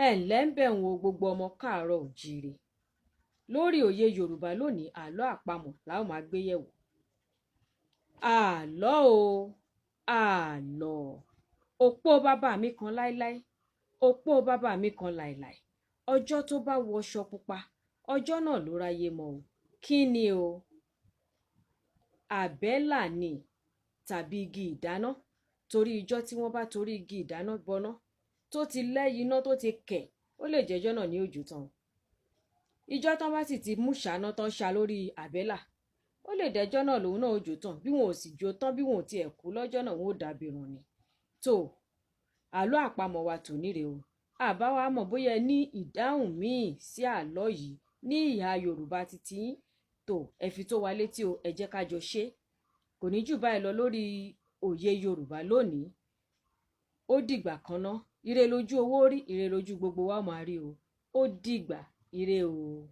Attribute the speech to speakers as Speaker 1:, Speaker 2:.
Speaker 1: Ẹ ǹlẹ́ ń bẹ̀ ń wo gbogbo ọmọ káàárọ̀ oòjíire. Lórí Òye Yorùbá lónìí, àlọ́ àpamọ̀ la ó máa gbé yẹ̀wò. Àlọ́ o, àlọ́! Òpó bàbá mi kan láéláé, òpó bàbá mi kan láìláì. Ọjọ́ tó bá wọṣọ pupa, ọjọ́ náà ló ráyé mọ́ o. Kí ni o? Àbẹ́là ni tàbí igi ìdáná, torí ijọ́ tí wọ́n bá torí igi ìdáná bọná tó ti lẹ́yìn iná tó ti kẹ̀, ó lè jẹ́jọ́ náà ní òjò tán. Ijọ́ tán bá sì ti mú ṣáná tán ṣá lórí àbẹ́là, ó lè dẹjọ́ náà lòun náà ó jó tán. Bí wọn ò sì jó tán, bí wọn ò tiẹ̀ kú lọ́jọ́ náà, wọn ò dàbí rùn ni. Tó àlọ́ àpamọ̀ wa tòní rèé o. Àbá wa mọ̀ bóyá ẹ ní ìdáhùn míì sí àlọ́ yìí ní ìhà Yorùbá títí yín tó, ẹ fi tó wa létí o. Ẹ jẹ́ ká jọ ṣe. Kò ní jù báyìí lọ lórí Òye Yorùbá lónìí. Ó dìgbà kan ná. Ire lójú owó rí, ire lójú gbogbo wa máa rí o. Ó dìgbà, ire o.